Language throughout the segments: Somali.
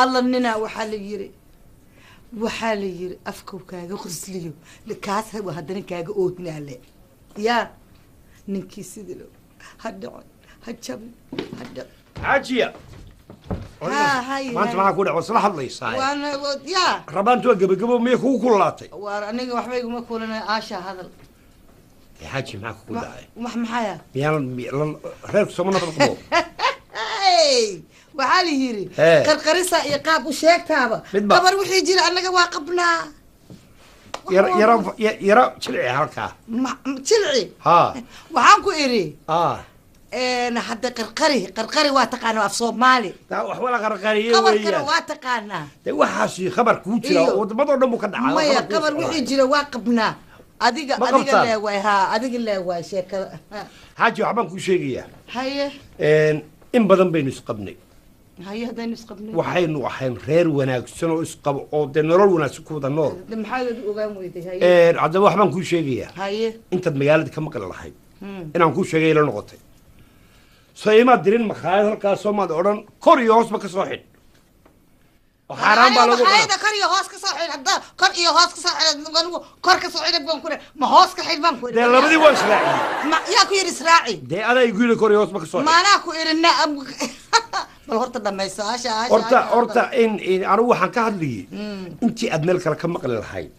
Alla ninaa waxaa la yiri, waxaa la yiri afkow kaaga qosliyo, kaas haddana kaaga oodnaale. Yaa ninkii sidii lo ha dhicin, ha jabin, ha dhicin. Xaajiya. Ha, hay. Maanta maxaa ku dhac wasla hadlaysaa? Waana yaa. Rabaantu waa gebagebo, miyay kugu kululaatay? Waar aniga waxba iguma kulanay, aasha hadal. Xaaji, maxaa kugu dhacay? Wax maxaya? Miyaan reerku sooma nabad qabo? Hey, waxaa la yiri Hee. Qarqarisa iyo qaab u sheegtaaba. Midba. Qabar wixii jira annaga waa qabnaa. Yara yara yara jilci halkaa. Jilci. Ha. Waxaan ku idhi ah hadda qarqari, qarqari waa taqaanaa af Soomaali. Taa waxba la qarqariyey qabarkana weeyaan. Waa taqaanaa. Dee waxaasi khabar kuu jira Iyo. waddamadoo dhan buu ka dhacaa. Maya, khabar kuu qabar socdaa. Wixii jira waa qabnaa adiga. Ma adiga qabtaan? Leewaay, haa, adiga leewaay sheekada. Xaaji, waxbaan kuu sheegayaa. Haye. In badan baynu isqabnay. Haye, haddaynu isqabnay. Waxaynu ahayn reer wanaagsan oo isqabo oo dee nolol wanaagsan ku wada nool. De maxaad ogaan weyday? Haye. Haddaba waxbaan kuu sheegayaa. Haye. Intaad magaalada ka maqli lahayd inaan kuu sheegay la noqotay, soo imaad dirin makhaayad halkaasoo maad odhan kor iyo hoosba ka soo xidh oo xaaraan baa lagu Makhaayada kor iyo hoos ka soo xidh, hadda kor iyo hoos ka soo xidh, anigu kor ka soo xidh baan ku idhi, ma hoos ka xidh baan ku idhi? Dee labadii waa israaciyey. Ma yaa ku yidhi israaci? Dee adaa igu yidhi kor iyo hoosba ka soo xidh. Maanaa ku idhi na bal horta dhamayso asha asha. Horta horta in anigu waxaan ka hadlayay intii aad meel kale ka maqli lahayd.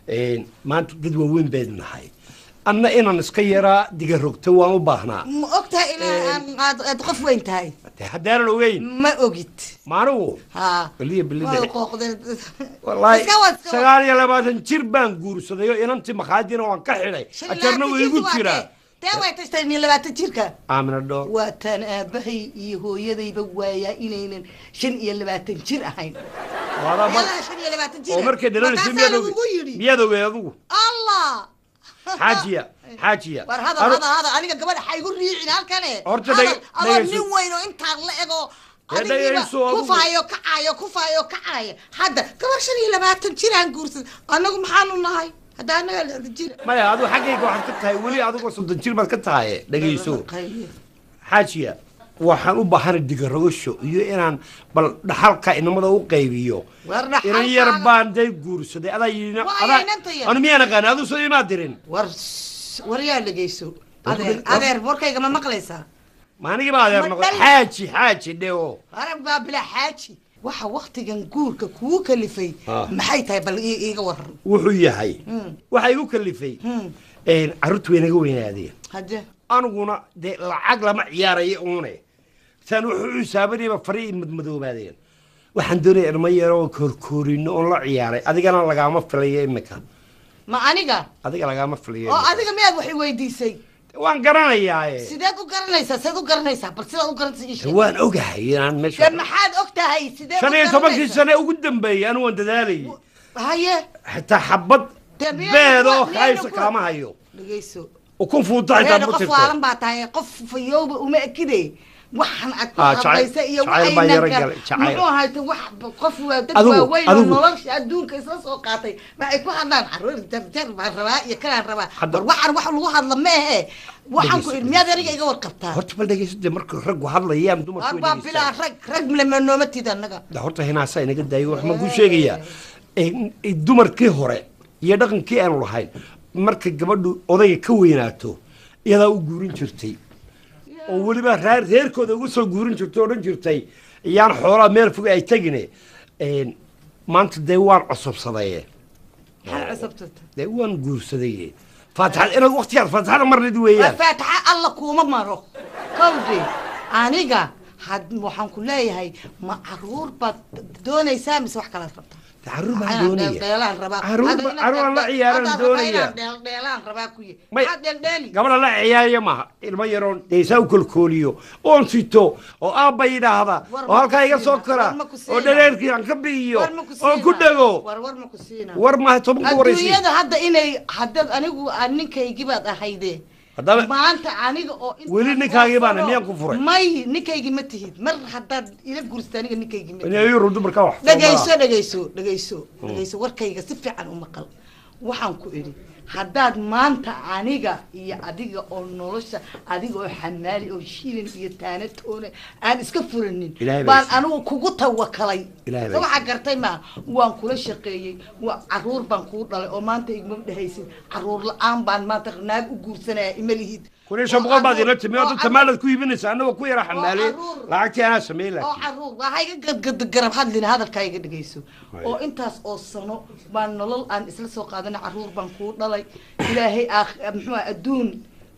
Maanta dad waaweyn baynu nahay, anna inaan iska yaraa diga rogto waan u baahnaa. Ma og tahay inaa aad qof weyn tahay? Dee haddaanan ogeyn. Ma ogid. Maanugu ha baliya bilida. Waa qooqdeen. Wallaahi Iska wad, iska wad. 29 jir baan guursaday oo inantii makhaayadiina waan ka xidhay, ajarna wuu igu jiraa. Tee way tashtay 25 jirka? Aamina Dhool. Waa taan aabahay iyo hooyadayba waayaa inaynan 25 jir ahayn. Waadaa Yalaa 25 jir oo markay dhalanaysay Markaasaa miyaad lagugu yidhi miyaad ogey adigu? Allah. Xaajiya, xaajiya. War hadal, hadal, hadal, aniga gabadha ha igu riicin halkane. Horta Hadal, adoo dhegayso. nin weyn oo intaan la ego Dee adigiiba dhegayso adigu. Kufaayo kacayo, kufaayo kacaya, hadda gabar 25 jiraan guursan, annagu maxaanu nahay hadda annaga 60 jir? Maya, adigu xaggayga waxaad ka tahay weli adigoo 30 jir baad ka tahay. Dhegayso xaajiya, waxaan u baahanay digarogasho iyo inaan bal dhaxalka inamada u qaybiyo. War dhaxalkaaga- Inan yar baan day guursaday, adaa yidhi. Waa Adaa inanta yar. Anu miyaan aqaana? Adigu soo imaa dirin. War war, yaa dhegayso adeer, adeer, warkayga ma maqlaysaa? Ma anigii baa adeer Ma noqday? dhal- Xaaji, xaaji dheo. Arag baa bilaa xaaji, waxa waktigan guurka kugu kalifay maxay tahay? Bal iiga waran. Wuxuu yahay waxa igu kalifay, carruurtu way naga weynaadeen. Hadde Aniguna dee lacag lama ciyaarayo uune, saan wuxuu xisaabanayba fari madmadoobaadeen. Waxaan doonaya ilmo yaroo koorkoorino oon la ciyaaray. Adigana lagaama filayo imika. Ma aniga? Adiga lagaama filayo Oo imika. Adiga miyaad wax i weydiisay? Waan garanayaaye. Sideed u garanaysaa? Sideed u garanaysaa? Bal sidaad u garanaysaa ii sheeg. Waan ogahay inaan meesha Dee maxaad og tahay? Sideed u 15-kii garanaysaa? sane ugu dambeeyey anu waan dadaalayay. Haye. Xitaa xabad Dee miyayna beed oo miyayna haysa kaama hayo. Dhegayso. Ukun fuuta xitaa Reer ma qof jirto. waalan baa tahay, qof fayowba uma ekide waxan aad ku Ah, jacayl- hadlaysa iyo jacayl baa waxaynan yara galay, jacayl. Muxuu ahayte wax qof waa dad Adigu- waaweyn oo adigu- nolosha adduunka isla soo qaatay waxay ku hadlaan caruur jarjar baan rabaa iyo kalaan rabaa. Hadda- War waxan wax lagu hadla ma ahe. Waxaan ku Dhegayso, idhi, miyaad aniga iga warqabtaa? Horta bal dhegayso, dee marka raggu hadlayaan dumarku War way baa bilaa dhegeystaan. rag rag lama nooma tid annaga. Da horta hinaasa inaga daayo. Wax ma kuu sheegayaa? Dumarkii hore iyo dhaqankii aanu lahayn, marka gabadhu odayga ka weynaato iyadaa u guurin jirtay, oo weliba reerkooda uga soo guurin jirtay oo odhan jirtay iyaan xoolaa meel fog ay tegine. Maanta dee waan cusubsadaye. Maxaa cusubtata? Dee waan guursadaye. Faatixad inaad waqtigaad faatixada marnid Waa weeyaan. Faataxa alla kuuma maro kawde. Aniga had waxaan ku leeyahay, ma caruur baad doonaysaa mise wax kalaad rabtaa? Carruur baan doonaya. Dheeldheelaan rabaa. Carruur la ciyaaraan doonaya. Dheeldheelaan rabaa kuyi. May- Maxaa dheeldheeli? Gabadha la ciyaaraya maaha, ilmo yaroon deesaa u kolkooliyo oon sito oo aabba yidhaahda War oo ma halkaa ku iga soo siina, kora war ma ku oo siina. dhareerkii aan ka bi'iyo War ma ku oo ku siina. dhego. War war ma ku siina. War maaha, 10-ka waraysi. Adduunyada hadda inay haddaad anigu aan ninkaygii baad ahayde. Haddaba- Maanta aniga oo intaas Weli ninkaagii baana, oo sano- miyaan ku furay? May, ninkaygii ma tihid. Mar haddaad ila guursato aniga ninkaygii ma tihid. Inay yurub dumarka wax Dhegayso, dhegayso, dhegayso, dhegayso, warkayga si fiican u maqal. Waxaan ku idhi, haddaad maanta aniga iyo adiga oo nolosha adiga oo xamaali oo shilin iyo taana toone aan iska furanin Ilaahay baa baan isiiyey. anigu kugu tawakalay. Ilaahay baa Soo waxaa gartay maa? Waan kula shaqeeyey, waa caruur baan kuu dhalay oo maanta igma dhehaysid caruur la-aan baan maanta naag u guursanaya ima lihid. 1500 baad ila timi oo Oo dad tamaalaad ku iibinaysa, annagoo ku yara xamaale carruur. Lacagtii anaa sameyn Oo laakiin caruur waa iga gadgad garab hadlina, hadalkaa iga dhegayso. Hay. Oo intaas oo sano baan nolol aan isla soo qaadanay, caruur baan kuu dhalay, ilaahay muxuu ahaa, adduun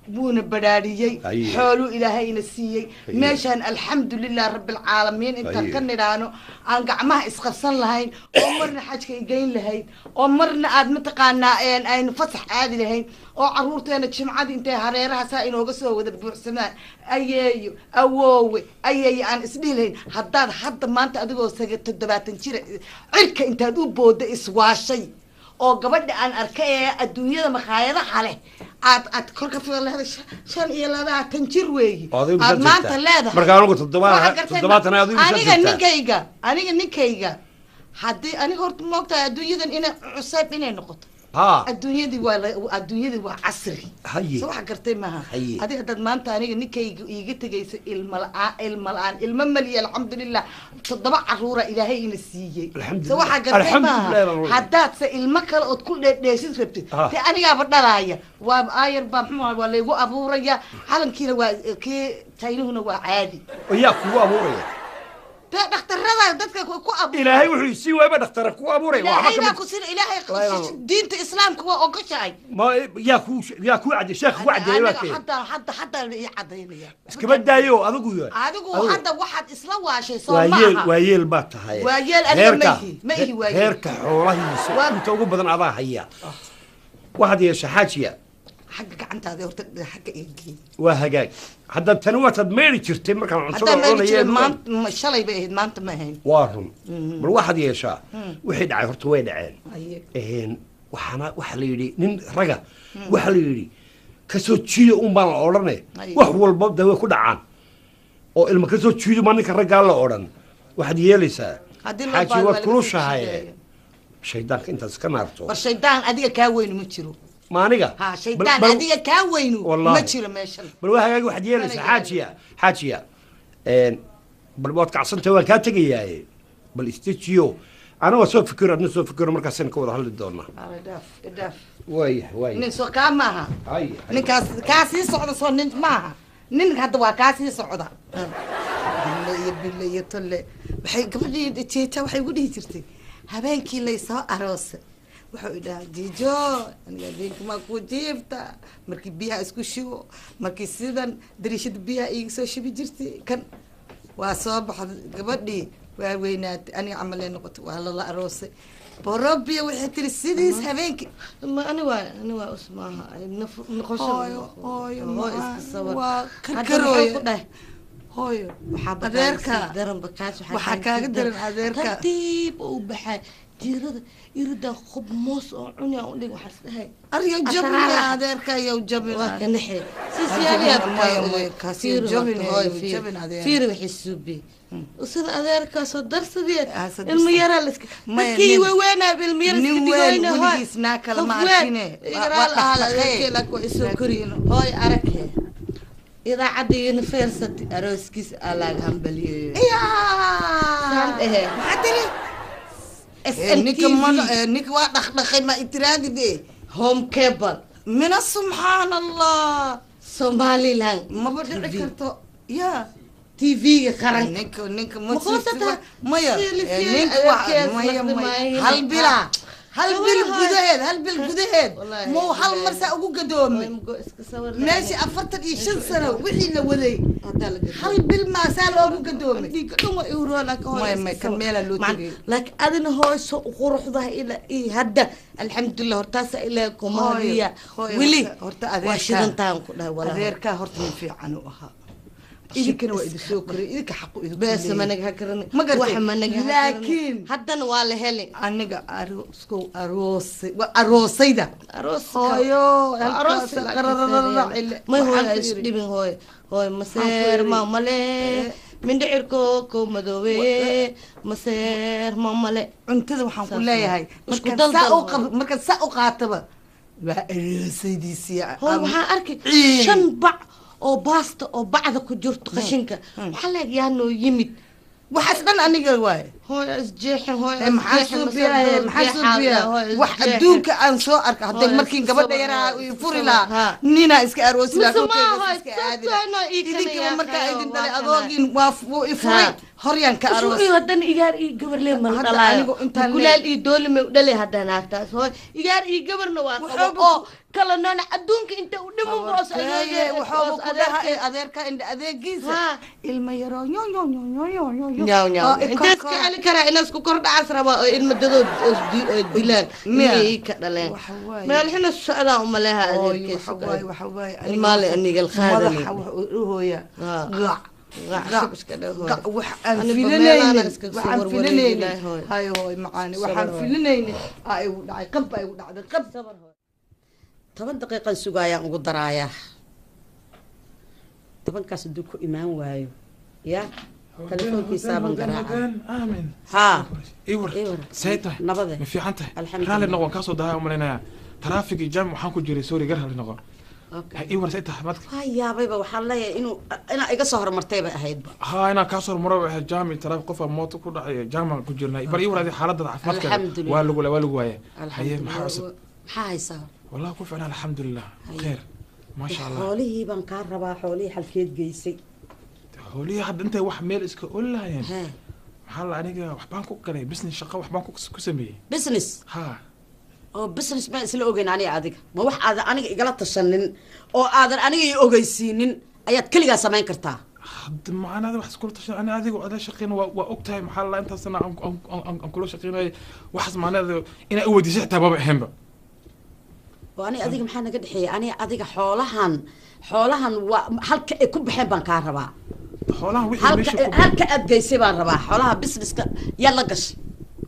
buuna badhaadhiyey. Haye. Xooluu ilaahay ina siiyey. Haye. Meeshaan alxamdulilah rabbilcaalamiin intaan Haye. ka nidhaano aan gacmaha isqabsan lahayn, oo marna xajka igeyn lahayd, oo marna aad mataqaanaa aynu fasax aadi lahayn, oo caruurteena jimcadii intay hareeraha saa inooga soo wada buuxsamaan ayeeyo awoowe ayeeyo aan isdhihi lahayn, haddaad hadda maanta adigoo 70 jira cirka intaad u booda iswaashay oo gabadha aan arkay ee adduunyada makhaayadaha leh aad kor ka filan leedahay 25 jir weeyi Oo adigu aad misaan maanta jirtaa? leedahay. Marka anigu Waxaa gartay 70 adigu misaan aniga jirtaa? Ninkayga, aniga ninkayga haddii aniga horta moogtahay adduunyadan inay cusayb inay noqoto. Ha. Adduunyadii waa adduunyadii waa casri. Haye. Soo waxa gartay maaha? Haye. Adiga haddaad maanta aniga ninkayga iiga tegaysa ilma la-aan, ilma la-aan, ilmo maliya, alxamdulilah, toddoba caruura ilaahay ina siiyey. Alxamdulillah. Soo waxa gartay Alxamdulillah maaha? baan leeyahay. Haddaad se ilmo kale ood ku dheedheesid rabtid, dee anigaaba dhalaaya, waa aayar baa muxuu ahay, waa laygu abuuraya calankiina, waa kii Chinaahuna, waa caadi. Oo yaa kugu abuuraya? Dee dhakhtarada dadka ku abuuray. Ilaahay wuxuu isii waayba dhakhtara ku abuuray. Waxba Ilaahay kama baa ku sina. Ilaahay Wallaahi. Diinta Islaamka waa ogoshahay. Ma yaa ku yaa ku cadde sheekh ku caddeeyay baa Aniga keen. Hadda ii cadaynaya. Iskama daayo adigu. Adigu hadda waxaad isla waashay soo Waa yeel. maaha? Waa yeel baa tahay. Waa yeel, aniga Reerka- ma ihi, ma ihi waa yeel. Reerka xoolahiisa inta ugu badan adaa haya. Waxaad yeesha, xaajiya. Xagga gacantaada horta xagga iga geey. Waa hagaag. Hadda tani waataad meeri jirtay markaan cuntada Haddaan meeli jiray cunayeen. Maanta shalay bay ahayd, maanta ma ahayn. Waa run. Bal waxaad yeeshaa, wixii dhacay horta way dhaceen. Aye. Waxaana waxaa la yidhi nin raga waxaa la yidhi kasoo jiido un baan la odhane. Ay. Wax walba de way ku dhacaan oo ilma kasoo jiido ma ninka raggaa la odhan. Waxaad yeelaysaa, Haddii loo xaaji, baahdo waad waa laga soo kulushahay. jiidaya. Shaydaanka intaad iska naarto. War shaydaan adiga kaa weynu ma jiro. Ma aniga? Ha, shaydaan adiga kaa weynu Wallaahi. ma jiro meeshan. Bal waa hagaagi. Waxaad yeelaysaa, Aniga- xaajiya, xaajiya, bal waad kacsantahay, waan kaa tegayaaye. Bal istajiyo, ana waa soo fikiro, adna soo fikiro, markaasaynu ka wada hadli doonaa. Idhaaf, idhaaf. Waaya, waaya. Nin soo kaa maaha. Hay, hay. Ninkaas kaa sii socda soo nin maaha. Nin hadda waa kaa sii socda. Bille iyo bille iyo tolle, waxay gabadhii jeeta waxay igu dhihi jirtay habeenkii laysoo aroosay, wuxuu idhahaa, "Jiijo, aniga habeenkii maa ku jiifta markii biyaha isku shubo, markii sidan dariishada biyaha iiga soo shubi jirtay." Kan waa soo baxday gabadhii, waa weynaatay, aniga camalee noqotay, waa lala aroosay. Borobiya waxay tiri sidiis habeenkii. Ma ani waa, ani waa usmaaha noqosho. Hooyo, hooyo, hooyo, iska sawir. Waa Hadda karkarooya. muxuu ku dhahay? Hooyo, Waxaa adeerka daranba kaas. Waxaa kaaga daran adeerka. Tartiib oo u baxay jiirada irida qob moos oo cuni aan u dhig, waxaa is dhahay Aryo jabin. Asaraara. Adeerka yow jabin. Waa ka naxay. Maya, maya, kaasi jabin, jabin adeer. Fiiri waxay suubi sida adeerkaasoo darsadeed. Ah, soo Ilmo darsadeed. yaraa la iska Maya, dadkii nin- waaweynaa ilmo yar nin iska weyn dhigoyna. weligiis naa kale ma arkine. Igaraal Waa ahaa dhaqdhaqee. adeerkay, laakiin waa isoo kori. Laakiin- Hooy, araghe idaacadda University arooskiis aa laaga hambaliyeeyo. Saan dhehe. Maxaa tiri? SMTV. Ninka mana ninka waa dhaqdhaqay ma itiraadide. Home cable. Mina subxaan Allah. Somaliland Maba dhici TV. karto ya. TV-ga qaranka. Ninka Ma qoosata? maya. Fiili, ninka waa adeerkees maya, laqdi maya. maayo. Hal bila, hal bil Wallahi. gudaheed, hal bil gudaheed Wallahi, muu hal mar wallahi. saa ugu gadoomay. Iska sawir. Meeshii 45 sano wixii la waday Haddaa la gadoomay. hal bil maasaa loogu gadoomay. Dhiigga dhan waa iwroo, laakiin hooyo Maya, iska maya, kan sawir. meelaa loo tegay. Laakiin adina hooyo soo u quruxdahay ilaa iyo hadda, alxamdulilah, hortaasa Ilaahay kuma Hooyo, hadiya. hooyo, Weli horta waa adeerkaa- shidantaan ku dhahay walaahi. Adeerkaa horta nin fiican u ahaa, idinkana waa idin soo koray, idinka xaqu idinku Beesa leeyahay. managa hakarani. Ma garatay? Waxa managa hakarani. Laakiin- Haddana waa la heli. Aniga arooskow aroosay waa aroosayda. Aroos. Hooyo, aroos. halkaas qararararac. May hooyo, Waxaan ha ku is yidhi- dhibin hooyo, hooyo. Waxaan ku Maseer yidhi- ma male, mindhicirko ko madoobe, maseer ma male. Cuntada waxaan ku Saas leeyahay waa. Isku markaan daldal saa u hooyo. qab, markaan saa u qaataba waa aroosaydiisii. Hooy, waxaan arkay Ciin. shan bac oo baasta oo bacda ku jirto qashinka, waxaa leeg yaa noo yimid. Waxaas dhan aniga waaye. Hooyo, isjeexin hooyo. Maxaa isjeexin, suubiyaa? maseer Maxaa jeexaa, suubiyaa? hooyo, Wax isjeexin. adduunka aan soo arka hadday Hooyo, markiin iska gabadha sabar, yaraa hooyo, i iska furi sabar, lahaa ha. ninaa iska aroosi lahaa, Mise korkeeda maaha, iska aadi sababtoo lahaa. ii kana Idinkaba yaa markaa kayo, idin waa dhalay kana. Adoogin waa wuu i furay. Ha. Horyaan ka aroos. Isuu haddana igaar iyo gabar lee mal Hadda dhalaayo. anigu intaan Kulaal iyo dooli may u dhalay haddana naagtaas hooy igaar iyo gabarna waa qabo Wuxuuba oo kala noona adduunka inta u dhiman boos. Adeerkee, wuxuuba ku dhahay adeerka indha adeegiisa Ha. ilma yaroo nyo nyo nyo nyo nyo nyo nyo. Nyaw nyaw. Oo i Intaas ka korkora. celi karaa inaas ku kor dhacaas rabaa oo ilma dadood dilaan. Miya? Miyay ka dhaleen? Waxa waaye. Meel xina socdaa umaleha. Hooyo, Adeerkees. waxa waaye, waxa waaye, aniga Ilmaale anigal qaadani. Madaxa wuxuu u hooyaa Ha. gac. Gac, gac, shub iska dheh, hooyo. gac, wax aan Aniba filanaynin, meelaana iskaga soo waxaan warwareegi filanaynin. lahay, hooyo. Hayo hooy macaani, Sabar, waxaan hooyo. filanaynin aa igu dhacay, qab baa igu dhacday, qab. 10 daqiiqan sugaayaan ugu daraayaa. 10-kaas hadduu ku imaan waayo ya telefoonkiisaaban garaaca. Aamin. Haa. Iwar. Iwar. See tahay? Nabade. Ma fiican tahay? Alxamdulillah. Raalli noqon, kaasoo dahay umalaynayaa taraafig iyo jam waxaan ku jiray, sorry, gar raalli noqon. Okay. Iwar, see tahay madka? Waa yaabayba, waxaan leeyahay inuu inaa iga soo horumartay bay ahaydba. Haa, inaan kaasoo hormaro waxay jam iyo taraafig, qofaa mooto ku dhacay, jaamaan ku jirnay. Bar iwar, adi xaaladada caafimaadkeeda? Alxamdulillah. Waa lagu waaye. Haye, maxaa cusub? Maxaa haysaa? Wallahi ku fiicnaa, alxamdulilah. Haye. Kheer, maasha Allah. Xoolihii baan kaa rabaa, xoolihii xalkeed geysay? Xoolihii hadda intay wax meel iska oli lahayeen. Hee. Maxaa la aniga waxbaan ku galay business, shaqo waxbaan ku sameeyey. Business? Ha. Oo business ma isla ogeyn aniga adiga? Ma wax aadan aniga igala tashanin oo aadan aniga i ogeysiinin ayaad keligaa samayn kartaa? Hadda macnaada wax iskula tashan ani adiga ada shaqeyna waa og tahay. Maxaa la intaas sana aan kula shaqeynayay, waxaas macnaheedu inaa i weydiisay xitaa maba ahaynba. Oo aniga adiga maxaa naga dhexeeyay? Aniga adiga xoolahan waa halka ay ku baxeen baan kaa rabaa. Xoolahan wixii halka meesha ku halka aad geysay baan rabaa. Xoolaha businesska yaa la gashay?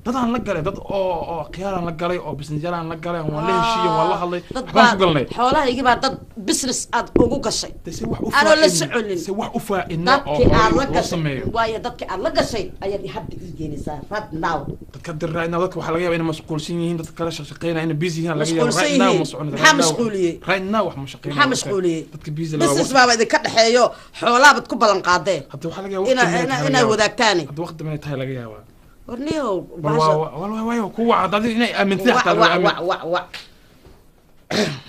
Dadaan la galay, dad oo khiyaalaan la galay oo businessyaalaan la galay, waan la heshiiyey, waan la hadlay. Dad waxbaan ku galnay. Xoolahaygii baa dad business aad ugu gashay De se wax u anoo la faa-idno- soconin. Se wax u faa-idno oo dadkii aad la loo gashay sameeyo. Waayo, dadkii aad la gashay ayaad hadda ii geenaysaa right now. Dadka dir right now, dadka waxaa laga yaabaa inay mashquulsan yihiin, dadka kala shaqeynaya inay busy yihiin laga yaabaa. Mashquulsan Right now yihiin. ma soconin. Maxaa Right now- mashquuliyey? Right now wax ma shaqeynaya. Maxaa mashquuliyey? Dadka busy Business baaba idinka dhexeeyo, xoolaabaad ku ballan qaadeen Hadda waxaa laga yaabaa waqti inay tahay laga inaad yaabaa. wadaagtaani. Hadda waqti inay tahay laga yaabaa. Warniyow. Bal waa waa kuwa cad adiga inay aamintay Wac xataa wac laga aamin. Wac wac wac.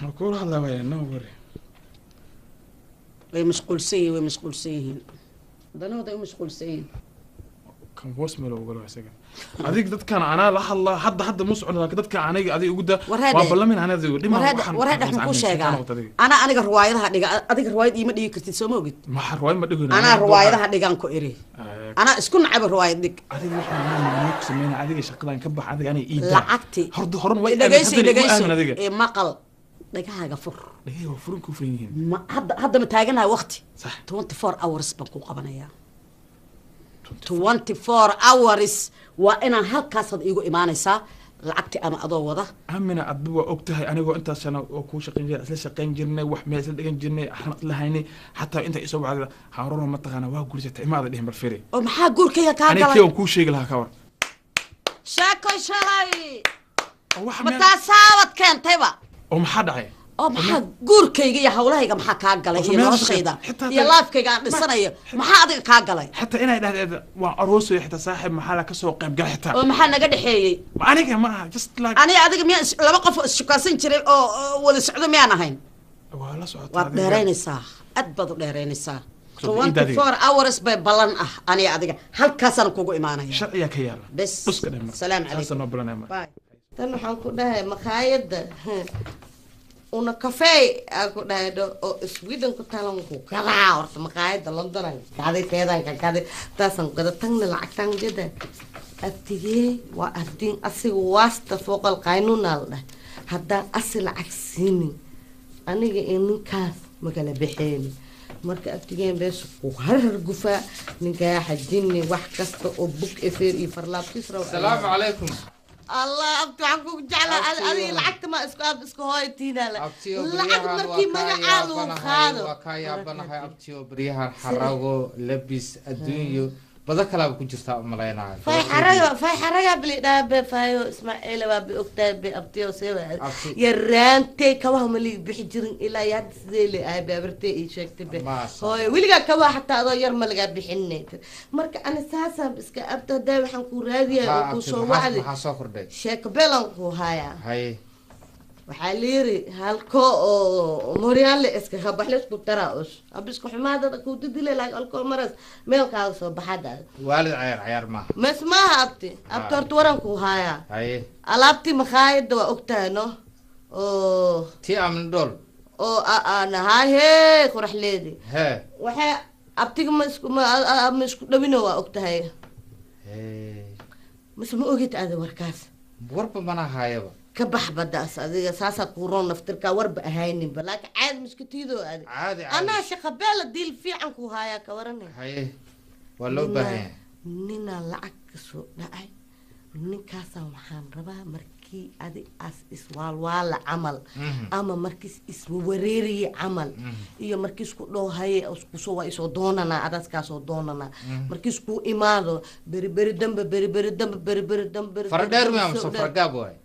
Ma kula hadlaa waaya, no worry. Way mashquulsan yihiin, way mashquulsan yihiin, danahooda ay u mashquulsan yihiin. Kan voicemail ugu galo isaga. Adiga dadkan anaa la hadlaa hadda ma socon, laakiin dadka aniga adiga ugu da Warheede. waa ballamin anaa adiga dhima. Warheedhe, waxaan kuu sheegaa, anaa aniga riwaayadaha dhiga, adiga riwaayad iima dhigi kartid, soo ma ogid? Maxa riwaayad ma dhigoyn. Anaa riwaayadaha dhigaan ku iri, anaa isku nacaba riwaayad dhig. Adiga waxaan anaa ku sameynaa, adiga shaqadan ka bax, adiga aniga ii daa. Lacagti horta horan way dhegayso. aamin Dhegayso adiga. Ee maqal, dhagahaaga fur. Dhagahayga waa furin, ku furan yihiin. Ma hadda ma taaganahay waqti? Sax. 24 hours baan ku qabanayaa, 24 hours waa inaan halkaasaad iigu imaanaysaa lacagti ama adoo wada. Amina, adba waa og tahay anigoo intaas sano oo kuu shaqayn jiray, isla shaqayn jirnay, wax meel isla dhigan jirnay, axna isla haynay, xataa inta isoo wacda haaruna mataqaana waa guursatay ima ada dhihin, bal firi. Oo maxaa guurkayga kaa aniga galay? Kee on kuu sheegi lahaa ka war? Sheeko shalay. Oo waxa ma meel taasaabad keentayba? Oo maxaa dhacay? Oo maxaa guurkayga iyo hawlahayga maxaa kaa galay Oo iyo meel noloshayda xitaa iyo laafkayga aan dhisanayo maxaa adiga kaa galay? Xataa inay dhahdeed waan aroosaya, xitaa saaxiib maxaa la kasoo qayb galay xitaa. Oo maxaa naga dhexeeyey? Ma aniga ma aha, just like Aniga adiga miyaan laba qof oo isshukaansan jiray oo wada socdo miyaan ahayn? Waa la socotaa Waad adiga. dheeraynaysaa, aad baad u dheeraynaysaa. So, 24 hours bay ballan ah, aniga adiga halkaasaan kugu imaanaya. Sharciyaa ka yaala. Bes. Dhuska dheh marka. Salaam Saasa calaykum. noo balanaya marka. Bye. Tan waxaan ku dhahay makhaayadda una kafee aan ku dhahay oo Sweden ku taalan ku gadaa. Horta makhaayadda London aan gaday, teedaan ka gaday, taasaan gada, tagna lacagtaan jada abtigee waa ardiin asiga waasta fooqal qaynuuna la dhahay. Haddaan asi lacag siinin aniga iyo ninkaas makala baxeeni. Marka abtigeen beesha ku harar gufaa ninkaa xajini wax kasta oo bug efeer iyo farlaabtiis raw. السلام عليكم. Allah, abti, waxaan kugu jeclaa adiga lacagta ma isku ab isku hooyatiina la Abtiyo, lacag beryahan markii waa kaa magacaa lagu yaabanahay qaado. Waa kaa yaabanahay abtiyo, beryahan xarago labis adduunyo bada kalaaba ku jirtaa u malaynayo. Fay xaraga, fay xaraga bili dhaabe fayo Ismaaciil waa bi ogtahay be abtiyo sewa. Abti. Yaraantay kabaha ma liig bixi jirin ilaa iyo hadda sidee le ahay baabartay ii sheegtay be. Maasha. Hooyo weligaa kabaha xataa adoo yar ma lagaa bixinay. Marka ani saasaan iska abta hadaa waxaan kuu raadiyay oo Haa, kuu abti, soo maxaa wacdi. Maxaa soo kordhay? Sheeko beelan kuu hayaa. Haye. Waxaa la yiri halko oo mooryaanle iska qabaxle isku taraa us abisku xumaadada kuu didile laakiin halko maras meelkaaga soo baxada. Waalid cayaar cayaar maaha. Mas maaha abti, abti, horta waran kuu hayaa. Haye. Alaabtii makhaayadda waa ogtahay no oo Tii amni dhool. Oo nahaahee quraxleedi. Hee. Waxay abtiga ma isku ma isku dhawino waa ogtahay. Hee. Mase ma ogid ada warkaas? Warba mana haayaba. Ka bax badaas adiga, saasaa kuu roon naftirkaa warba ahayninba, laakiin caadi miskatiidoo adi. Caadi caadi. Anaa shaqabeela diil fiican ku haayaa, ka waranay. Haye, waa loo baahan yahay. Ninaa lacag ka soo dhacay ninkaasaan waxaan rabaa markii adi as iswaalwaala camal ama markiis iswareeriye camal iyo markiis ku dhoohaye kusoo waa isoo doonanaa adaas kaasoo doonanaa markiis kuu imaado beri beri dambe beri beri dambe beri beri dambe beri Fara beri dheer dambe miyaa soo mise dheer. faragaab waay?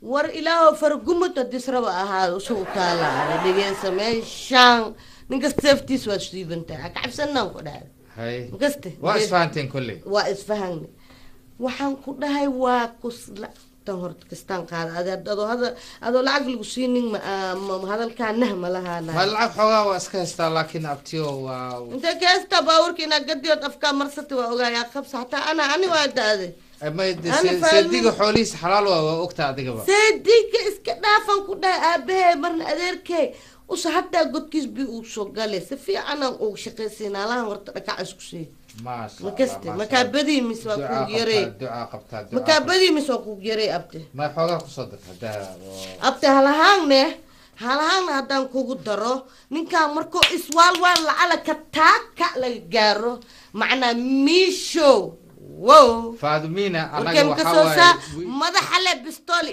War ilaahow, fargumad hadis raba ahaado usugu taalaada dhegeysa meeshaan ninka seeftiis waa siibantahay ha kacabsanaan ku dhahay. Haye. Makaste? Waa isfahanteen kolley. Waa isfahanne, waxaan ku dhahay waa kus Tan horta kastaan qaada adoo hada adoo lacag lagu siinin ma hadalkaa nah ma lahaana. Ma lacag xoogaa waa iska haystaa, laakiin abtiyo waa intee ka haystaa baabuurka inaa gadiyood afkaa marsata waa ogaayaa qabsa xataa ana ani waa da-day. Seediga xoolihiisa xalaal waa ogtaa adigaba. Seediga iska dhaafan ku dhahay aabahey marna adeerkey usa hataa godkiis bi uu soo galay si fiicanaan ugu shaqaysiinaa lahan horta dhakac isku sii. Makaste makaa badii mis waa kugu yarey, makaa badii mis waa kugu yarey abte. Ma xoogaa kusoo dar hadaa abte halahaanne halahaanna haddaan kugu daro ninkaan markuu iswaalwaal lacala ka taaka laga gaaro macnaa miishow wow. Faadumina anaga waxaa waaye madaxa le bistool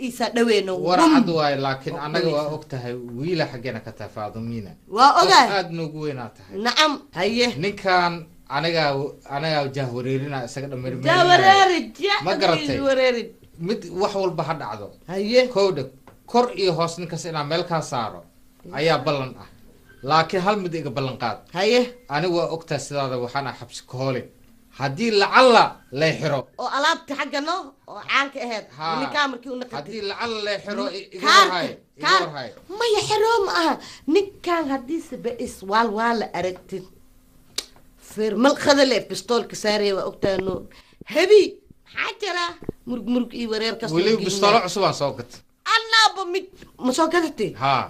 iisa dhaweyno warcad waaye, laakiin anaga waa og tahay wiila xaggeena ka tahay Faadumina. Waa ogahay aad noogu weynaa tahay. Nacam haye ninkan aniga jahwareerina isaga dhameer jahwareeri ma garatay wareeri mid wax walba ha dhacdo haye kowdha kor iyo hoos ninkaas inaan meel kaa saaro ayaa ballan ah, laakiin hal mid iga ballan qaad haye. Aniga waa ogtahay sidaada waxaan ah xabsi kahoole haddii lacalla lay xiro oo alaabta xagga no oo caanka ahayd ninkaa markii u naqatay haddii lacalla lay xiro iga warhay iga warhay maya xiro ma aha ninkan haddii siba iswaal waa la aragtid firmal qadale bistoolka saaraya waa ogtahay no hebi maxaa jira murug murug iyo wareer kasta weli bistoolo cusub aan soo gatay annaaba mid ma soo gadatay haa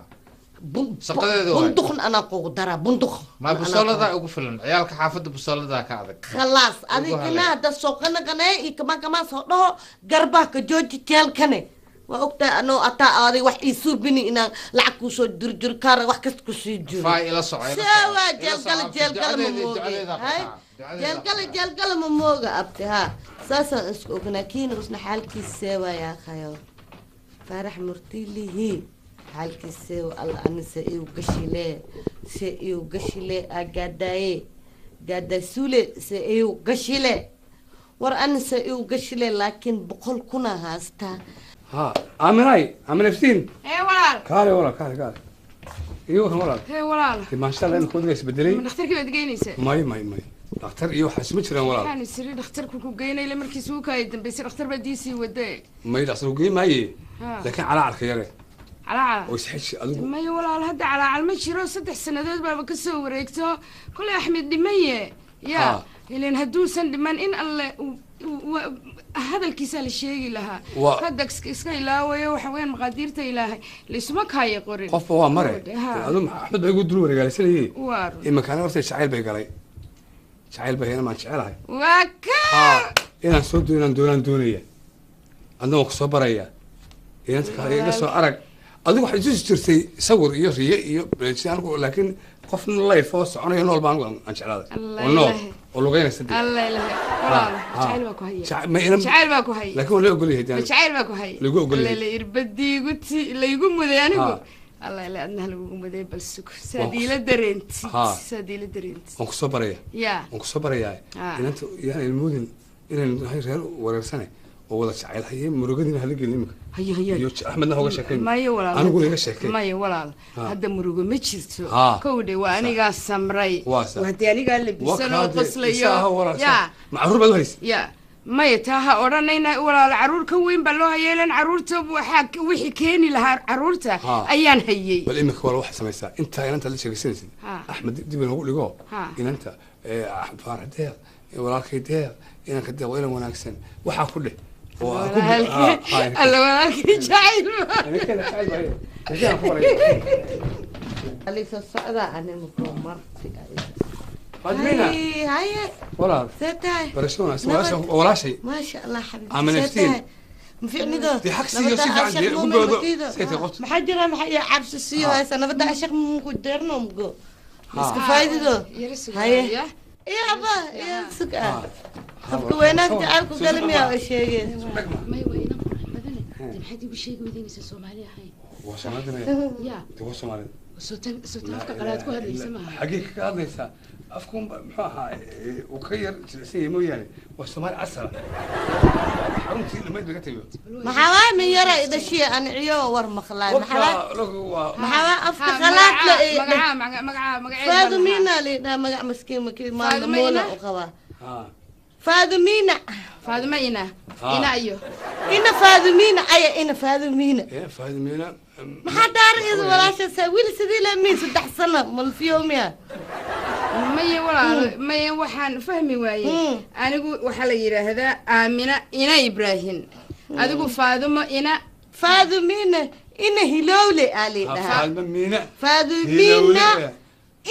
shaqadeeda waay bunduqna anaa kugu daraa bunduq ma bistooladaa ugu filan ciyaalka xaafadda bistooladaa ka adag khalaas adigana hadda soo qanaqanee iyo kamaan kamaan soo dhaho garbaha ka jooji jeelkane waa ogtahay anoo ataa aaday wax ii suubini inaan lacag kuusoo jurjur kaara wax kasta kusii jiro faa ila soco seewaa jeelgala jeelgala ma mooge hay jeelgala jeelgala ma mooga abte haa saasaan isku ognaa kiina usna xaalkiis seewaa yaaqayo faarax murtilihi xaalkiis seewa alla ani se iu gashile se iu gashile aa gaadaaye gaadaasuule se iu gashile war ani se iu gashile laakiin 100,000 haastaa. ها آمناي آمن فسين ايه ولا كاري ولا كاري كاري ايوه ولا ايه ولا ما شاء الله انك ودقيس بدلي من اخترك بدقينيسه ماي ماي ماي دكتور ايوه حسمت جران ولا كان يصير دكتور كو geynay markii suuqa ay dambeysay dhakhtar baa diisii waday ما يدخل geyn maaye laakiin calaa yare calaa oo isxij adigu may walaal hadda calaa ma jiro 3 sanadood baaba ka soo wareegto kulay Axmed dhimaye ya ileen haduusan dhiman in alle hadalkiisa la sheegi lahaa hadda iska ilaawayo waxa weeyaan maqaadiirta ilaahay laysuma kaaya qorin qofba waa mare adu Axmed bay ugu dul wareegaysanayay imankaan horta jacayl bay galay jacayl bay maan jecelahay waa ka inaan soo doonaan doonaan doonaya adna waan kusoo baraya inanta kale iga soo arag adigu waxay itusi jirtay sawir iyo riye iyo anigu laakiin qof life oo soconayo nool baan aan jeclaaday oo nool oo lugeynaysa alla ilaahay walaal jacayl baa ku haya jacayl baa ku haya laakiin waa la ogol yahay jacayl baa ku haya lagu ogol yahay la irbadiigu ti laygu muday anigu alla ilaahay adna lagu muday bal sug saadiila dareenti saadiila dareenti waan ku soo baraya ya waan ku soo barayaa inanta yaan ilmoodin inaan nahay reer wareersane oo wada jacayl haye murugadiina hala gelin imika haye haye iyo Axmedna hoga sheekay maya walaal anigu iga sheekay maya walaal hadda murugo ma jirto kowdhe waa anigaa samray haddii anigaa labisan oo qoslayo ya macruur baad u haysa ya maya taa ha odhanayna walaal caruur ka weyn baa loo hayeelan caruurta waxaa wixii keeni lahaa caruurta ayaan hayey bal imika walaal waxaad samaysaa intaa inanta la sheekaysanaysid Axmed dib inoogu dhigo inanta faarax deeq walaalkay deeq inanka deeq waa inan wanaagsan waxaa ku dheh alla walaalkii jacayl alisa socdaa animako marti Fadmina haye walaal see tahay barasho wanaagsan walaashay maasha allah xabiibti Aamin Iftiin maficnido dee xagsiyo si fiican dee ugu boodo saytay qofta maxaa jira maxaa iyo cabsi siiyo haysa nabadda ashaq muku deerno mugo iska faa'iido haye iyo aba iyo sug ah qofka weynaanka jacaylku galmiya oo sheegeen may weyna qurux badane maxaad igu sheegi weydiinaysaa Soomaali ahayn waa Soomaalida ya waa Soomaalida soo afka qalaad ku hadlaysa maaha xagee kaga hadlaysaa afku muxuu ahaa uu ka yar jilicsan yahay mooyaane waa Soomaali asal xaruntii dhamayd laga tago maxaa waay min yara idashiya anciyo war maqlaay maxaa waay afka qalaad la magaca magaca Faadumina li dhaa magac maskiin makii maalin moona u qabaa Faadumina. Faaduma ina. Ina iyo. Ina Faadumina aya ina Faadumina. Ee Faadumina. Maxaa daar is walaasha wiil sidii la miin 3 sano malfiyomiya. Maya walaal maya waxaan fahmi waayay anigu waxa la yiraahdaa Aamina ina Ibrahim adigu Faaduma ina Faadumina ina Hilowle ali dhaha Faadumina Faadumina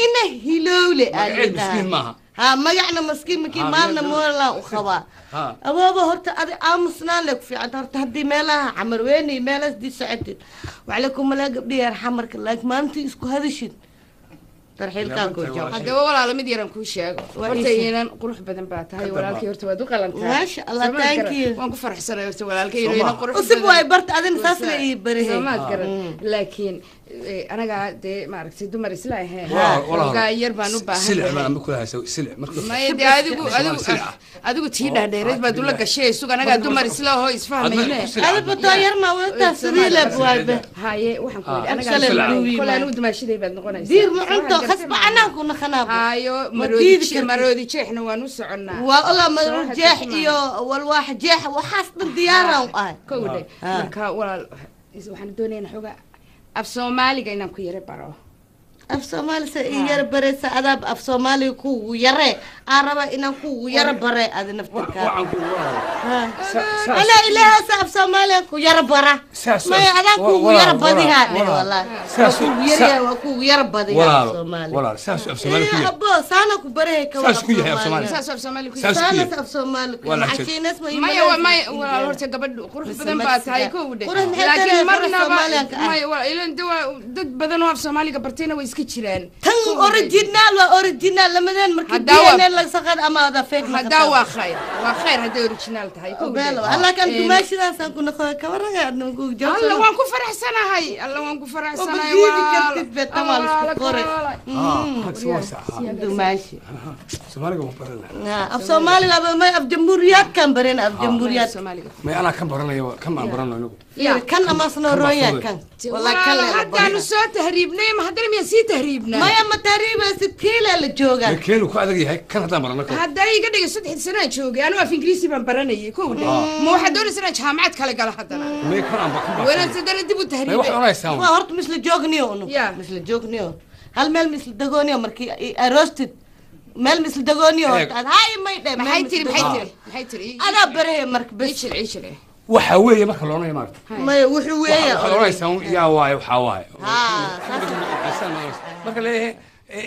ina Hilowle ali miskiin maaha ha magacna miskiin markii maalna moola u qabaa awoba horta adi aamusnaan leh ku fiican horta hadii meelaha xamar weyn meelaas di socotid wacalaykum malaa gabdhiya xamarka laakiin maanta isku hadashid tarxiilkaan ku jawaab hadaba walaal mid yaran ku sheego horta inaan qurux badan baa tahay walaalkii horta waad u qalantahay ma sha Allah thank you waan ku faraxsanahay horta walaalkii inaan qurux badan usib way barta adin saas la ii barahay soomaad garan laakiin anaga de ma aragtay dumar isla ahayn ogaa yar baan u baahan silic baan ku haysaa silic marka ma de adigu adigu adigu tii dhaadheereed baad ula gashay sug anaga dumar isla oo isfahmayne adigu taa yar ma wada sidii la buwayba haye waxaan ku yiri anaga kula anu dumaashiday baad noqonaysaa diir mucunto khasba anaa ku naqanaabo hayo maroodi jeexna waan u soconnaa waa ogaa maroodi jeex iyo walwaax jeex waxaas dhan diyaaraan u ahay kowdhe marka walaal waxaan doonaynaa xogaa af Soomaaliga inaan ku yara baro af Soomaali sa yara baraysa adaab af Soomaali ku yare aan raba inaan ku yara bare adi naftirka waxaan ku walaal ana ilaaha sa af Soomaali ku yara bara ma adaa ku yara badiha wallahi ku yara waa ku yara badiha af Soomaali walaal saas af Soomaali ku yara abo saana ku barahay ka saas ku yahay af Soomaali saas af Soomaali ku saana af Soomaali ku xakiinas ma maya walaal horta gabadhu qurux badan baa tahay ku wade laakiin marna maya walaal ilan dad badan oo af Soomaaliga bartayna way iska jiraan tan original waa original lamadan markii DNA la saqad ama wada fake hada waa khayr hada original tahay ku beel alla kan dumaashidaas aan ku noqo ka waraga adna ku jawaab alla waan ku faraxsanahay alla waan ku faraxsanahay waa tamal isku qoray dumaashi Soomaaliga waan baranaa af Soomaaliga ma af jamhuuriyad kan baran af jamhuuriyad Soomaaliga ma ana kan baranayo kan aan baranayo anigu kan ama sno rooya kan wallahi kan hadda soo tahriibnay ma hadda miya sii tahriibnaa maya ma tahriiba sitiila la jooga keenu ku adag yahay kan hadda barano hadda iga dhigay 3 sano joogay anigu af Ingiriisi baan baranayay kowdhe ma waxa doonaysaa inaan jaamacad kale galo haddana ma kan aan bakan weena sidana dib u tahriibay wax oranaysaa waa horta misla joogniyo unu misla joogniyo hal meel misla dagooniyo markii arrested meel misla dagooniyo hay may dhe maxay tiri ana barahay marka bas ciil waxa weeye marka loo noqonayo maarta may wuxuu weeye waxa oranaysaa yaa waay waxa waay marka leeyahay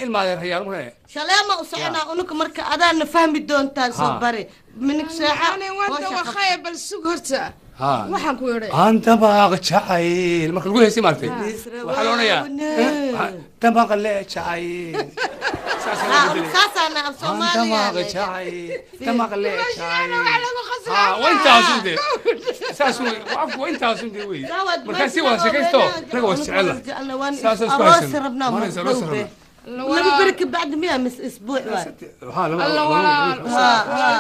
ilma reer marka shaleema u soconaa unuka marka adaana fahmi doontaa soo bari minik saaxa waa khayr bal sug horta waxaan ku yeeray aan dabaaq jacayl marka lagu heesay maartay waxa la onayaa dabaaq le jacayl saasana af Soomaaliga dabaaq jacayl dabaaq le jacayl وانت ساس عفوا انت عاصم وي marka si wada sheekaysto naga waa jecel saas isku haysan laba barka بعد 100 مس اسبوع الله walaal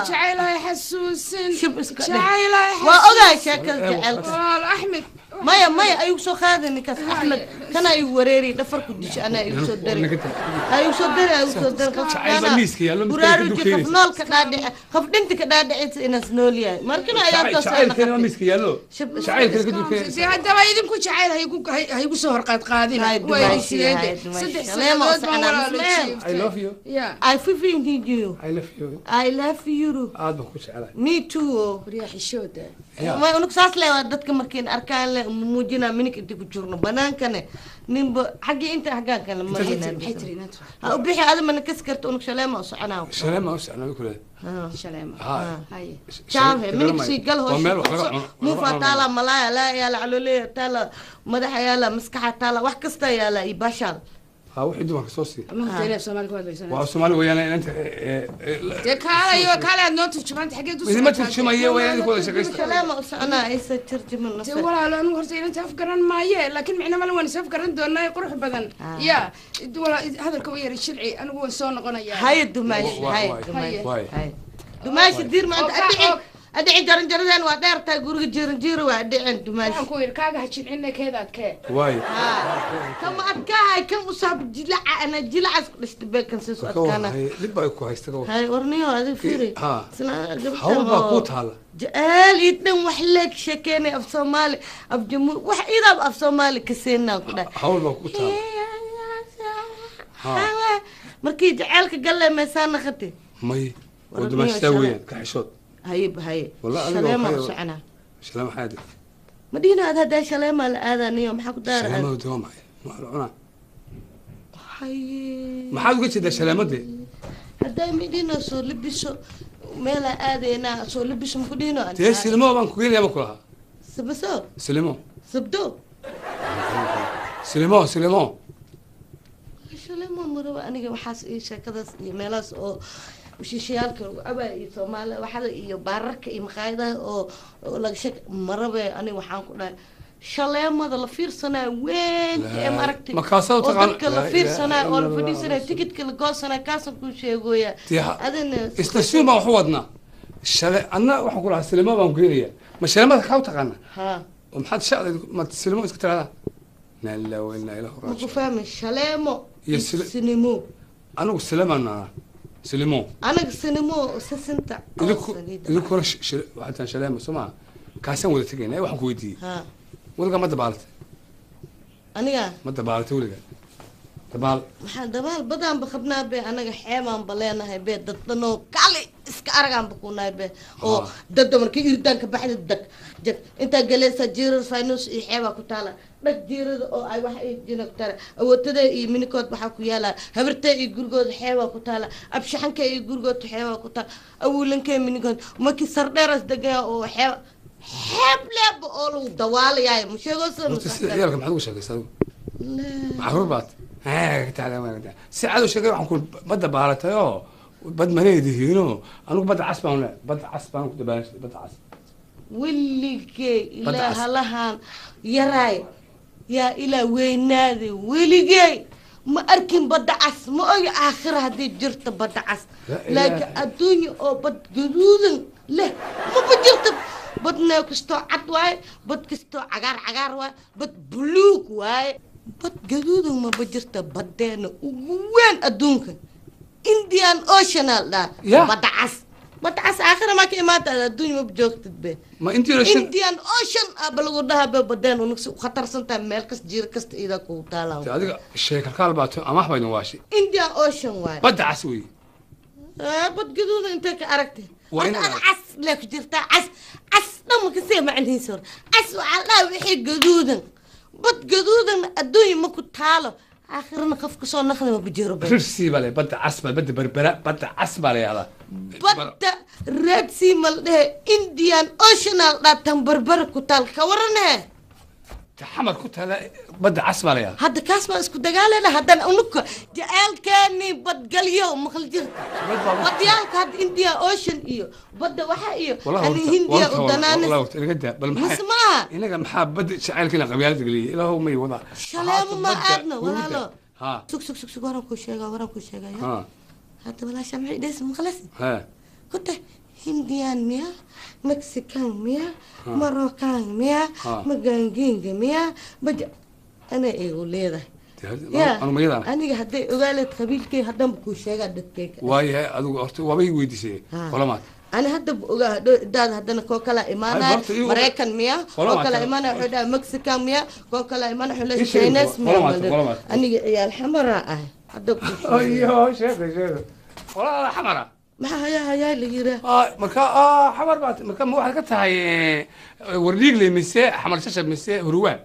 jacaylahay xasuusin jacaylahay waa ogaa sheekada jacaylka walaal Axmed maya maya ayuu soo qaaday ninkaas Axmed kana ay wareeri dhafarku disho ana ay soo daray ay soo daray ay soo daray jacayl miiska yaalo buraaruji qof nool ka dhaadhic qof dhinta ka dhaadhicaysa inaas nool yahay markana ayaa ka soo jacaylka miiska yaalo jacaylka ka dulkeenaysa si hadaba idinku jacayl hay ku soo hor qaad qaadin way sideed 3 sanadood baan walaal I love you yeah I feel you I love you I love you aad baan ku jecelahay me too riyax xishooda ma unug saas leeyahay dadka markiin arkaan le muujina minik inta ku jirno banaankane ninba xagii inta xagaan kale ma ha u bixi adama mana kas karto unug shaleema u soconaa shaleema u soconaa kule shaleema haye jaahe minik sii gal hoos muufa taala malaaya laa yaala caloolaya taala madaxa yaala maskaxa taala wax kasta yaala iyo bashaal ها wixii dumarka soo sii ma horta Soomaali ku hadlaysan waa Soomaali weeyaan inta de kaalayo kaalaad noo turjumaanta xageed u soo ma turjumayo weeyaan ku wada shaqeysta kalaama u soconaa aysa turjuman de walaal anu horta inta af garan maaye laakiin micna ma waan is af garan doonaa qurux badan ya walaal hadalka way yar shilci anigu waan soo noqonayaa hay dumaash hay dumaash hay dumaash diir maanta adhici Adhicin jaranjaradeen waa dheer tahay guriga jiranjiiro waa adhicin dumaashi. Waxaan ku yidhi kaaga ha jilcinna keeda adkee. Waay. Kama adkaahay kan usaab jilaca ana jilacaas ku dhashtay beekan siis u adkaana. Dhib baa ku haysta ka war. Hay warniyo adiga fiiri. Ha. Isla Hawl baa kuu taala. Jecel ii dhan wax leeg sheekeynay af Soomaali af jamu wax idaab af Soomaali ka seenaa ku dhahay. Hawl baa kuu taala. Ha. Markii jaceylka galle meesaan naqatay. May. Oo dumaashtaa weeyaan ka xishood. Haye haye. Wallah adiga Shaleema waxay- u soconaa. Shaleema xaadi. Ma dhihina aad haddaa shaleema la aadaniyo maxaa ku daara? Shaleemadu dee waa maxay? Ma la cunaa. Haye. Maxaad uga jeedaa shaleemadee? Haddaa midhino soo labiso meelaa aadaynaa soo labiso maku dhihino. Dee silimo baan ku geenayaa ma ku lahaa. Sabaso. Silimo. Sabdo. Silimo silimo. Shaleema maraba aniga waxaas iyo sheekadaas iyo meelahaas oo shiishayaalka lagu cabaayo iyo Soomaali waxada iyo baararka iyo maqaayadaha oo oo laga sheek marabe aniga waxaan ku dhahay shaleemada la fiirsanaayo weynta ee maaragtay Markaasaa u oo taqaan- dadka la Laa ilaaha fiirsanaayo oo la illa Allah. fadhiisanayo tikidka la goosanayo kaasaan kuu sheegooya. Dee adina Istasiin baan wax u wadnaa. Shale anna waxaan ku lahaa silimo baan ku geenayaa. Ma shaleemada kaa u taqaanaa? Ha. Oo maxaad shacda ma silimo iska tiraahdaa? Inna lillahi wa inna ilaihi Ma ku raaji'uun. fahmi shaleemo Iyo iyo sinimo. Anigu silemaan naanaa. Silimo. Anaga sinimo sisinta oo Idinku saliida. idinkuna waxaad tahay shaleemo soo maaha? Kaasaan wada tegaynaa waxaan ku weydiiyey. Ha. Weligaa ma dabaalatay? Aniga Ma dabaalatay weligaa? Dabaal. Maxaa dabaal badaanba qabnaa be anaga xeebaanba leenahay be dad dhanoo kali iska aragaanba kunahay be oo dadda markii irdaanka baxda dag jag intaa galeysa jiirar finance iyo xeebaa ku taala dhag jiirada oo ay wax ay jina ku taala awootada iyo minikood waxaa ku yaala habartee iyo gurigooda xeebaa ku taala abshaxanka iyo gurigooda xeebaa ku taala awuulankee minikood markii sardheeras degaya oo xeeba xeeb leeba oo lagu dawaalayaay ma sheegoosa. Horta sida ciyaalka maxaad ugu sheekaysaa adigu? Macruur baad. Si cad u sheegay waxaan ku ma dabaalatay oo bad maleedihiinoo anigu badda cas baan leeyahay badda cas baan ku dabaalan jiray badda cas. Weligey Badda ilaa cas. Halahan yaraay yaa ilaa weynaaday weligey ma arkin badda cas ma ogi aakhira haddii jirto badda cas. Laa ilaaha. Laakiin adduunya oo bad gaduudan leh maba jirto badna kastoo cad waaye bad kastoo cagaar cagaar waaye bad buluug waaye bad gaduudan maba jirto badeena ugu weyn adduunka Indian Ocean aa la Ya. dhahaa badda cas badda cas aakhira maa ka imaata adduunya maba joogtid be. Ma Indian Ocean? Indian Ocean aba lagu dhahaa be badeen unugsi u khatarsan tahay meel kas jiiro kasta iidaa kugu taalaa. Dee adiga sheekalkaal baa tahay amaah bayna waashay. Indian Ocean waaye. Badda cas weeye. Bad gaduuda intee ka aragtay? Waa Horta inaad ad cas lee ku jirtaa cas cas dhan ma kasii macnihiisa hor cas waxaa la dhahaa wixii gaduudan bad gaduudan adduunya ma ku taalo aakhirana qof kasoo naqda ma ku jiro be. Rirsi baa le badda cas baa badda berbera badda cas baa la yahdaa. Badda Red Sea ma la dhehe Indian Ocean aa la dhahaa tan berbera ku taal ka warane. Xamar ku taala badda cas baa la yahdaa. Hadda kaas baan isku dagaalana haddana unuka jaceylkeeni badgalyo maqal jirta badyaalka hadda Indian Ocean iyo badda waxa iyo Wallahi ani horta- Hindiya horta u wallahi- danaanis. wallahi horta inaga daa bal mise maxaa maaha inaga maxaa badda jacaylkiina qabyaalada geliyay ilaahow may wadaa. Shaleemo ma aadno walaalo. Ha. Sug sug sug sug waran kuu sheegaa waran kuu sheegaya. Ha. Hadda walaasha maxay dhehaysa maqlasi? Ha. Kuta Hindian miya Mexican miya Ha. Moroccan miya Ha. Maganginga miya baja ana igu leedahay. Ya, anu mayadaan aniga hadday ogaaleed qabiilkay haddanba kuu sheegaa dadkayka. Waayahay adigu horta waaba ii weydiisay Ha. qolamaad. Ani hadda ba ogaa hadhow daad haddana koo kala imaanaya Ay, horta iigu- Maraykan miya Qolamaad koo kala tahay. imaanaya wuxuu dhaha Mexican miya koo kala imaanaya wuxuu leeyahay Ii sheeg, Chinese miya. qolamaad, qolamaad. Aniga ciyaal xamaraa ah hadda kuu sheegay. Ayo sheego sheego qolada xamara. Maxaa hayaa hayaa la yiraa? Marka xamar baad marka ma waxaad ka tahay warliigle mise xamar shashab mise huruwaan?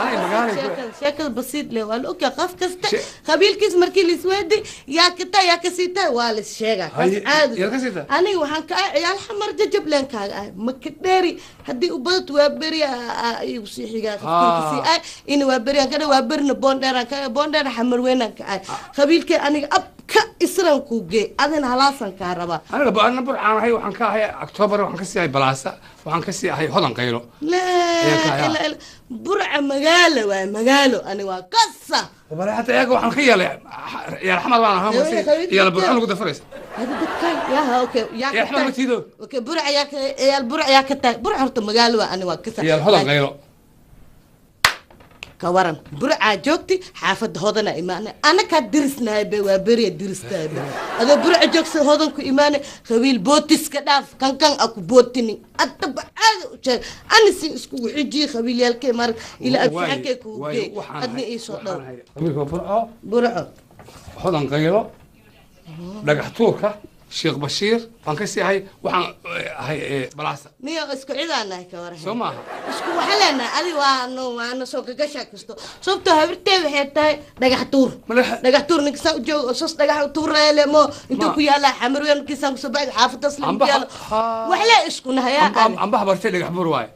Ay, magaalay ku- Sheekada basiid leh waa la ogyahay qof kasta qabiilkiis markii la isweydi yaa kita yaa kasii tahay waa la is sheegaa kaas Haye, caadi. yaa kasii tahay? Aniga waxaan ka ahay ciyaal xamar jajableen kaaga ahay maka dheeri haddii u badato waa beri igu sii xigaa qofkii kasii ahay ina waa beri aan ka dhahay waa berina boondheeraan ka ahay boondheer xamar weynaan ka ahay qabiilkay aniga abka isran kuu geey adina halaasan kaa rabaa. Aniga ana burcaan ahay waxaan ka ahay October waxaan ka sii ahay Balaasa waxaan ka sii ahay Hodan Qaylo. Laa Ayaa ka ayaa. ilaa ilaa burca magaalo waa magaalo ani waa kasa. Bale hata iyaga waxaan ka yeelay ciyaal xamar baan ahaa Ee, marse qabiilka ciyaal burcaan lagu dafaraysa. Hada dadkan yaa, okay, yaa Ciyaal ka xamar tahay. Ma tiido. Okay, Burca yaa ka, ciyaal Burca yaa ka tahay? Burca horta magaalo waa, ani waa ka Ciyaal Hodan Qaylo. Ka waran Burcaa joogti, xaafadda Hodana imaanay, anakaa dirisnahay be, waa beriya diristahay be. Adoo Burca joogsa Hodan ku imaanay, qabiil bootiska dhaaf, kankan a ku bootinin, adaba aada u sheeg ani sin iskugu xijiye qabiilyaalkee marag ila absixankee kugu geey, adna iisoo dhow. Qabiilka Burco. Burco. Hodan Qaylo, Dhagax Tuurka, Sheekh Bashiir baan ka sii ahay, waxaan ahay Balaasa. Niyo isku cidaan nahay, ka waran? Soo maaha? Isku waxa leenahay adi waa no waana soo gagashaa kasto, sababtoo habirtee waxay tahay Dhagax Tuur. Dhagax Tuur ninka saa u joogo oo sos dhagax u tuuraya le mo intuu ku yaalaa Xamar Weyn, markiisaan kusoo baxay xaafadaas le ku yaalo, wax lee isku nahayaa. Ambaha bartay Dhagax Buur waaye.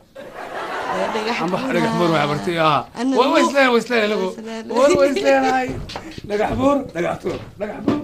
Dhagax. Ambaha Dhagax Buur waaye bartay, ah. Ana waa isleenahay, waa isleenahay anagu, Waa isleenahay. war waa isleenahay. Dhagax Buur, Dhagax Tuur, Dhagax Buur.